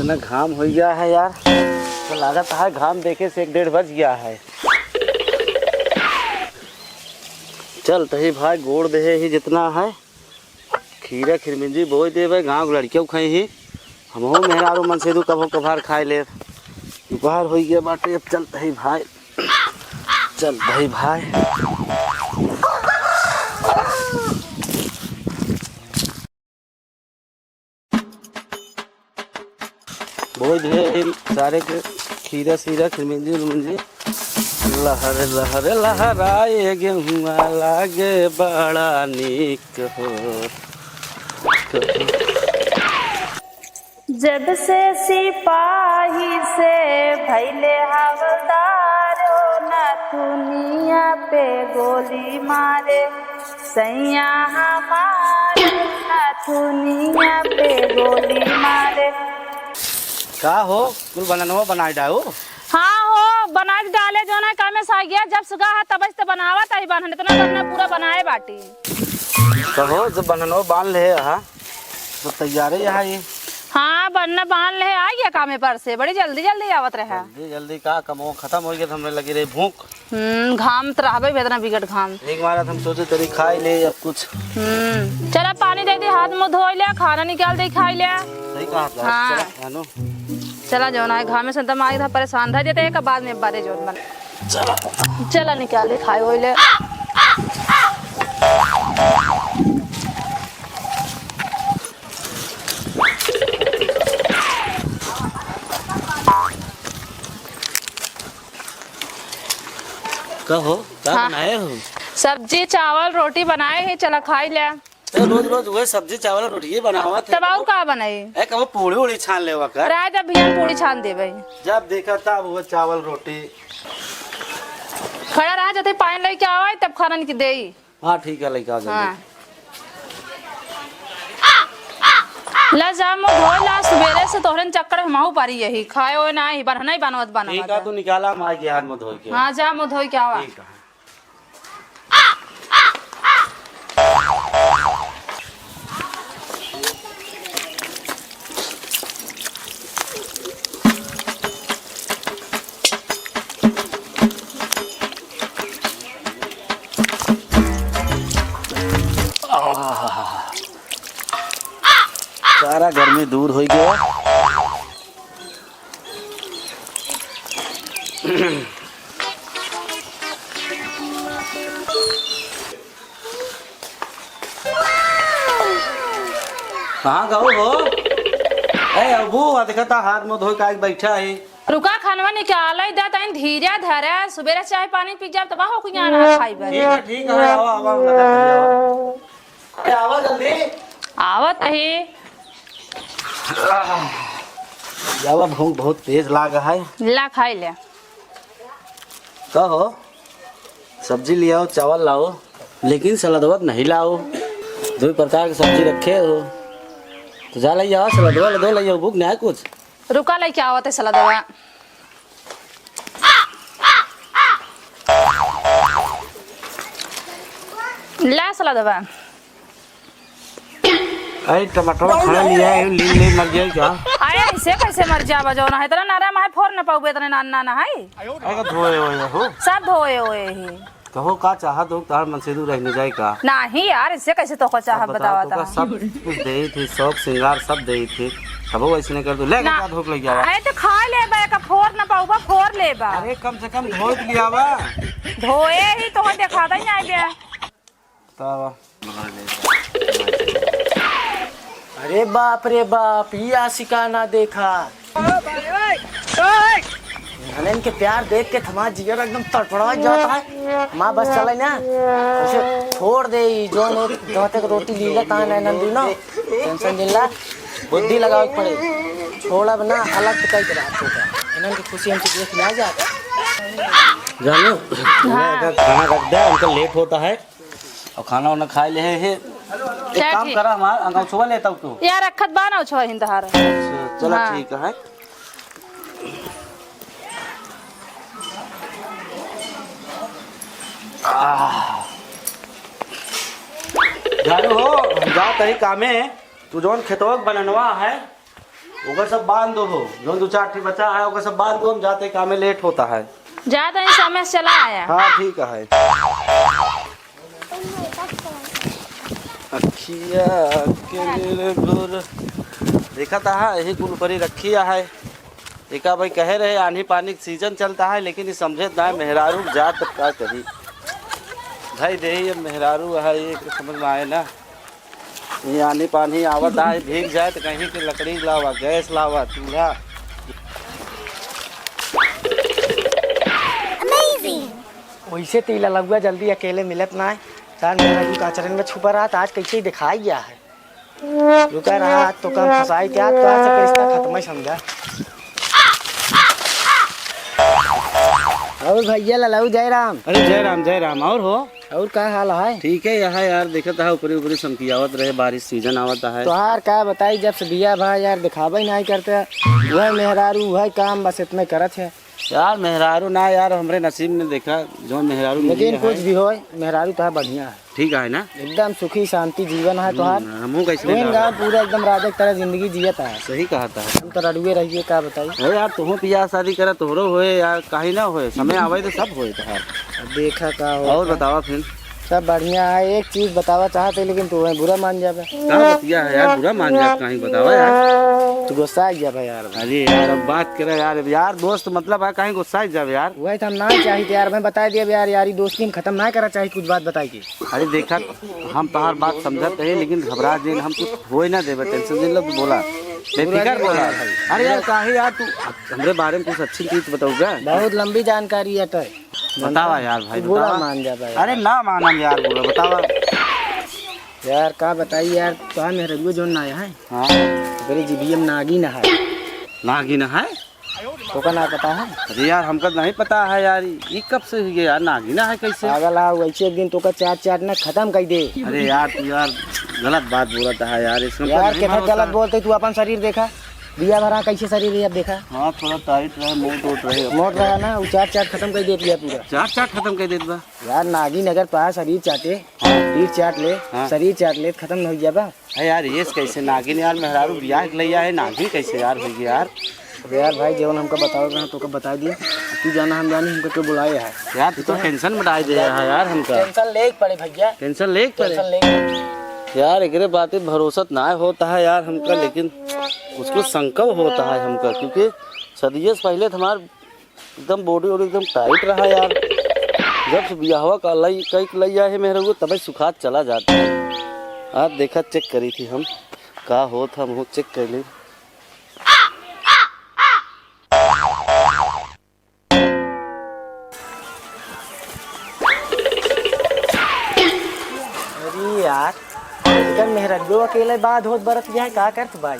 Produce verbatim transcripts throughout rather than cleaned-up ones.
इतना घाम होइ गया है यार, तो लागत है घाम देखे से एक डेढ़ बज गया है। चल तही भाई, गोड़ देहे ही जितना है, खीरा खिरमिंजी बोइ देबे, गाँव के लड़कियों खाई ही, हमहू मेहरारू मन से दू कभो कभार खाए ले। दोपहर होइ गया बाटे, अब चल तही भाई, चल तही भाई। बोइ दे सारे के खीरा सीरा खिरमिंजी उरमिंजी। लहर लहर लहराए गेहुआ लागे बड़ा नीक हो। जब से सिपाही से भइले हवलदार हो, नथुनिया पे गोली मारे सैया हमार, नथुनिया पे गोली मारे। का हो, कुल बननवा बनाए डाऊ? हाँ हो, बनाए डाले जो ना कामे सा गया, जब सुगा है तब से बनावत आई बनन, इतना बनना पूरा बनाए बाटी। कहो, जब बननवा बांध ले हा, तो तैयार है यहाँ ये। हाँ, बनना बांध ले, आ गया कामे पर से, बड़ी जल्दी जल्दी आवत रहा। जल्दी जल्दी का, कमो खत्म हो गया, तो हमरे लगी रही भूख। हम्म, घाम त रहबे बे, इतना बिकट घाम। एक बार हम सोचे तरी खाई ले अब कुछ। हम्म, चला पानी दे दे, हाथ मुंह धोई ले, खाना निकाल दे, खाई ले। सही कहा था। हाँ। चला, खानो। चला, जो ना है, घामे से त माई था परेशान था, जेते एक बाद में बारे जोन बन। चला। चला, निकाल ले, खाए होई ले। का हो, का हाँ। बनाए हो? सब्जी, चावल, रोटी बनाए है, चला खाई ले। ए, रोज रोज वही सब्जी, चावल, रोटी बनावत है। तब और का बनाई? ए, कबो पूड़ी उड़ी छान लेवा कर। राय जब भियान पूड़ी छान देबे। जब देखा तब वो चावल, रोटी। खड़ा रहा, जते पानी लेके आवे, तब खाना निक देई। हाँ, ठीक है, लइका आ जाएंगे। हाँ। ला जा मुँह धोए ला, सुबेरे से तोहरे चक्कर में हमहू परी यही, खाए ओए नाही, बरहना ही बनवत बनवत ठीक है, है। तू निकाला, हम आए के हाथ मुँह धोए के। हाँ, जा मुँह धोए के आवा। ठीक है। आह, सारा गर्मी दूर होइ गया। कहाँ गऊ हो? ए, अबू, आ देखा ता हाथ मुँह धोए के आके बैठा है। रुका, खानवा निकाले दे, तनी धीरे धरे, सुबेरे चाय पानी पी जाब, तब हो कुछ ना खाई बे। ठीक है, ठीक है, आवा, आवा, लगा के आवा। ए, आवा जल्दी। आवत ही। आवा, भूख बहुत तेज लाग है। ला खाई ले। का हो? सब्जी लियाओ, चावल लाओ, लेकिन सलदवा नहीं लाओ। दो प्रकार की सब्जी रखे हो, तो जा लइ आओ, सलदवा ले दो, लइ आओ, भूख नहीं है कुछ। रुका, लेके आवत है सलदवा। ला सलदवा। अरे टमाटर खाना लिया है, लील लील मर जाए क्या? अरे ऐसे कैसे मर जाबा, जो ना है इतना नरम है, फोर न पाउबे, इतने नान नान है। अरे धोए हुए हो? सब धोए हुए ही। कहो का चाहत हो, तार मन से दूर रहने जाए का? नहीं यार, इससे कैसे तोको चाहत बतावा था? सब कुछ देई थी, शौक श्रृंगार सब देई थी, तबो ऐसे नहीं कर दो, ले ना। जा धोक ले जावा। अरे तो खा लेबा, का फोर न पाउबा, फोर लेबा। अरे कम से कम धोक लियावा। धोए ही तो देखा था नहीं आइडिया। बतावा। अरे बाप रे बाप, ई आशिकाना देखा। इन्हन के प्यार देख के हमार जिगर एकदम तड़फड़ा जाता है। माँ बस चले ना, उसे छोड़ दे, ई जोन एक दांते के रोटी लीला तान है नंदू ना, टेंशन दिला, बुद्धि लगावे के पड़े। छोड़ अब ना, अलग तो कई तरह होता। इन्हन की खुशी हमसे देख ना जाता। जानो, हाँ। खाना रख दे, उनका लेट होता है। और खाना वाना खाए ले है, है। एक काम करा, हमार अंगौछवा लेता हूँ तू। यार, रखत बा ना उछवा हिंद हार। अच्छा, चला हाँ। ठीक है। आह। झाड़ू हो, हम जात हई कामे, तू जौन खेतवा के बननवा है, ओकर सब बांध दो हो, जौन दो चार ठे बचा है, ओकर सब बांध दो, हम जाते, कामे लेट होता है। जात ही, समय से चला आया। हाँ, ठीक है। अखिया के नीर गोर। देखा था, यही कुल परी रखी है। एका भाई कहे रहे, आन्ही पानी के सीजन चलता है, लेकिन ये समझे ना, मेहरारू के जात का कही। भाई दे, ये मेहरारू है, ये समझ में आए ना। ये आन्ही पानी आवत है, भीग जाए तो कहीं के लकड़ी लावा, गैस लावा, चूल्हा। वैसे तो ई ललउआ जल्दी अकेले मिलत ना है। सार मेहरारू के अचरन में छुपा रहा, तो आज कैसे ही दिखाई गया है। रुका रहा, आज तो काम फंसाई क्या, तो आज तक रिश्ता खत्म ही समझा। और भैया ललऊ जय राम। अरे जय राम, जय राम। और हो? और का हाल है? ठीक है, यहाँ यार देखत है, ऊपरे ऊपरे समकियावत रहे, बारिश सीजन आवत है। तोहार का बताई, जब से बिया भा यार दिखावे नहीं करते, वह मेहरारू वह काम बस इतने करत है। यार मेहरारू ना यार, हमरे नसीब में देखा, जो मेहरारू मिली लेकिन है। कुछ भी होए, मेहरारू तो है बढ़िया है। ठीक है ना? एकदम सुखी शांति जीवन है तोहार। हम्म, हमहू कैसे पूरे गाँव पूरा एकदम राजा की तरह जिंदगी जियत है। सही कहा था। हम तो रडुए रहिए, का बताई? अरे यार, तुहू बियाह शादी करा, तोहरो होए यार, काहे ना होए, समय आवे तो सब होए तोहार। अब देखा का हो। और बतावा फिर। सब बढ़िया है। एक चीज बतावा चाहत है, लेकिन तू बुरा मान जाबे। का बतिया है यार, बुरा मान जाब, काहे बतावा यार। तू गुस्सा आ गया भाई यार। अरे यार, अब बात करे यार, अब यार दोस्त मतलब है, काहे गुस्सा आ जाबे यार। वही तो हम ना चाहित यार, मैं बता दिया यार, यारी दोस्ती हम खत्म ना करा चाहित, कुछ बात बताई के। अरे देखा, हम तोहार बात समझत है, लेकिन घबरा जिन, हम कुछ होए ना देबे, टेंशन जिन लो, बोला, बेफिकर बोला। अरे यार, काहे यार, तू हमरे बारे में कुछ अच्छी चीज बताऊगा? बहुत लंबी जानकारी है तो। बतावा यार भाई, बुरा बतावा। मान जा भाई। अरे ना मानम यार, बुरा बतावा। यार का बताई यार, तोहार मेहररुआ जोन ना है। हाँ। ओकरे जिभिया में नागिन है। नागिन है? तोका ना पता है? अरे यार, हमका नहीं पता है यार, ई कब से हुई है यार, नागिन है कैसे? पागल है, वैसे एक दिन तोका चाट चाट ना खत्म कर दे। अरे यार, तू यार गलत बात बोलत है यार, इसमें यार, नहीं कितना भरोसा। गलत बोलते, तू अपन शरीर देखा, बिया भरा कैसे शरीर है, अब देखा। हाँ, थोड़ा टाइट रहे, मोट वोट रहे। मोट रहा ना, उ चाट चाट खत्म कर देत बिया पूरा। चाट चाट खत्म कर देत बा। यार, नागिन अगर तोहार शरीर चाटे, हाँ। पीठ चाट ले, हाँ। शरीर चाट ले, खत्म न हो जाबा। अरे यार, ये कैसे नागिन यार, मेहरारू बियाह के लैया है, नागिन कैसे यार होगी यार? अबे यार भाई, जवन हमका बताओ ना, तोका बता दी। तू जाना हम जानी, हमका क्यों बुलाए है? यार, तू तो टेंशन में डाल दे रहा है यार हमका। टेंशन ले के पड़े भैया। टेंशन ले के पड़े? टेंशन ले के पड़े। यार, एकरे बाते भरोसा ना होता है यार हमका, लेकिन कुछ कुछ शंका होता है हमका, क्योंकि सदिये से पहले तो हमार एकदम बॉडी वॉडी एकदम टाइट रहा यार। जब से बियाहवा का लई, कई के लई आए हैं मेहररुआ, तबे सुखात चला जाता है। आज देखा, चेक करी थी हम, का होत हम हो चेक कर ली। अरे यार, इधर मेहररुआ अकेले बात होत बरत गया है, का करत भाई?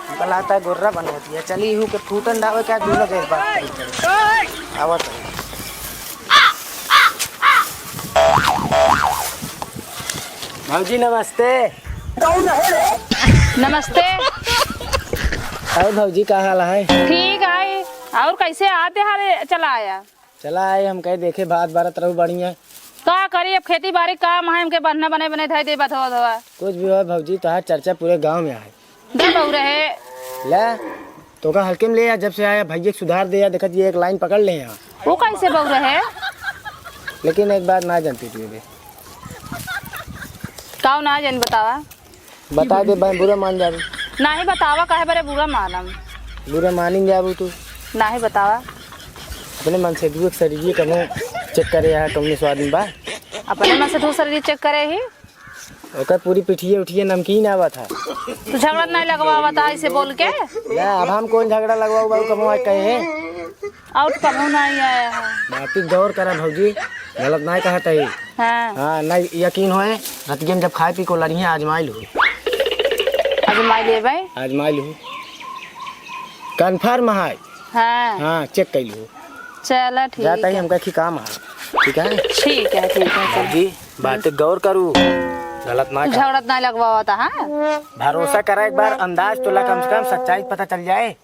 हमका लागता है गोर्रा बनवत है। चली हूँ के फूटन डावे का दूनो देश बात करी चली। आवत है। भौजी नमस्ते। नमस्ते। और भौजी का हाल है? ठीक है। और कैसे आते हारे चला आया? चला आए, हम कहे देखे बात बारत रहू बढ़िया। का करी, अब खेती बारी काम है, हमके बन्हना बने बने धई दे बधवा धवा। कुछ भी हो भौजी, तोहार चर्चा पूरे गांव में है। दे बउरे है। ले, तोका हल्के में ले या, जब से आया भैया के सुधार दे या, देखत ये एक लाइन पकड़ ले यहाँ। वो कैसे बउरे है? लेकिन एक बात ना जानती तू अबे। काऊ ना जान बतावा। बता दे भाई, बुरा मान जाबे। नाही बतावा, काहे बरे बुरा मानम? बुरा मानिन जाबू तू। नाही बतावा। अपने मन से दुख शरीर कमो चेक करे यहाँ कमने स्वाद में बा। अपने मन से तू शरीर चेक करे ही। ओकर पूरी पिठिए उठिए नमकीन आवत है। तू झगड़ा नहीं लगवावत है ऐसे बोल के। ना, अब हम कौन झगड़ा लगवाऊ बाबू, कमो आज कहे हैं। आउट कमो नहीं आया है। बात पे गौर करा भौजी, गलत नहीं कहत है। हाँ। हाँ, नहीं यकीन होए, रतियन जब खाए पी को लड़िए आजमाई लू। आजमाई ले भाई। आजमाई लू। कन्फर्म है। हाँ। हाँ, चेक कर लू। चला ठीक जाता ही है। हमका की काम है। ठीक है? ठीक है, ठीक है, चल। भौजी, बात गौर करू, गलत ना तू कहा। झगड़त ना लगवावत, हाँ? भरोसा करा एक बार, अंदाज तोला कम से कम सच्चाई पता चल जाए।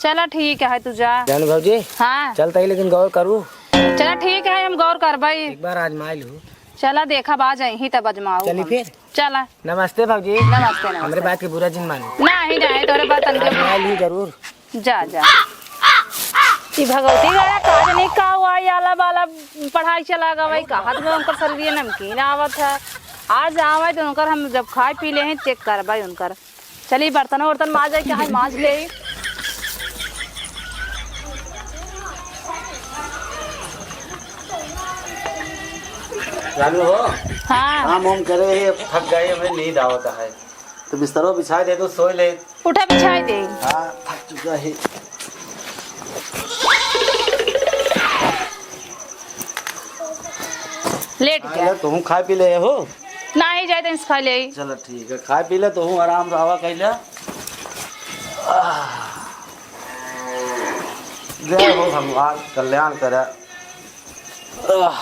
चला ठीक है, तू जा। जान भौजी, हाँ। चलता ही लेकिन गौर करू। चला ठीक है, हम गौर करबई। एक बार आजमाई लू। चला देखब, आ जाई ही तब अजमाऊ चली हम। फिर। चला। नमस्ते भौजी। नमस्ते, नमस्ते। हमरे बात के बुरा जिन मानी। नाही, नाही, तोरे बात तनके आजमाई ली जरूर। जा, जा। ई भगवती गया का जनी का हुआ, ई आला बाला पढ़ाई चला गवा, ई कहत में उनकर शरीर नमकीन आवत है। आज आवे तो उनकर हम जब खाए पी ले हैं, चेक करबे उनकर। चली बर्तन वर्तन माज जाए, क्या है, माज ले। जानू हो? हाँ। काम वाम करे है, थक गए, हमें नींद आवता है, तो बिस्तरो बिछाए दे दो, सोए ले। उठा बिछाए दे। हाँ, थक चुका है। लेट हाँ, जा। ले, तुहूँ खाए पी ले हो। नाही जाए तो खा ले। चलो ठीक है, खाए पी ले, तुहूँ आराम से हवा कइले। आह। जय हो भगवान, कल्याण करे। आह।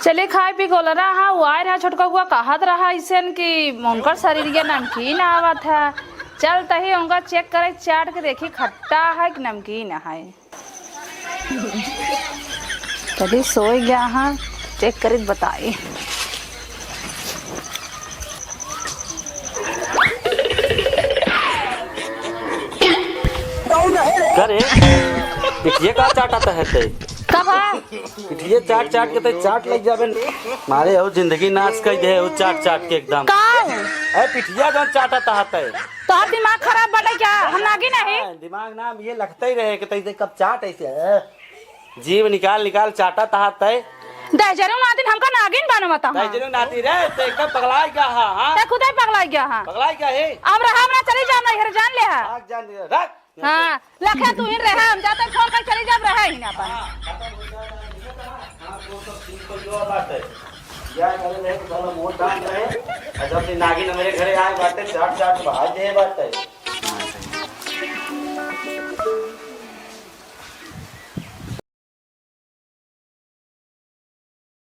चले खाए पी गोल रहा, हाँ, वो आए रहा छोटका हुआ, कहत रहा अइसन कि उनकर शरीर के नमकीन आवत है। चल तही उनका चेक करे, चाट के देखी खट्टा है कि नमकीन है। चली सोए गया हाँ, चेक करी बताई। करे, पिठिए का चाटा तहत है? कब है? पिठिए चाट चाट के ते चाट लग जाबे। मारे हो जिंदगी नाश कर दे हो चाट चाट के एकदम। का है? ए, पिठिया जौन चाटा तहत है। तोहर दिमाग खराब बाटे क्या? हम नागिन नहीं। हाँ, दिमाग ना, ये लगते ही रहे कि तैसे कब चाट ऐसे है। जीव निकाल निकाल चाटा तहत है। दहजरू नातिन हमका नागिन बनवता है। दहजरू नाती रे, तो एकदम पगला गया हा, हाँ? ते खुदे पगला गया हा। पगला गया है? अब रहा, हमरा चली जाना, घर जान ले हा। आग जान ले, रख। हाँ, लखे तू ही रहे, हम जाते फोन कर चली जाब रहे ही ना अपन। हाँ, तो सब ठीक हो गया बात है। या करे रहे तो साला मोट दाम रहे। और जब से नागिन हमारे घरे आए बाटे, चाट चाट बहाई दे बाटे।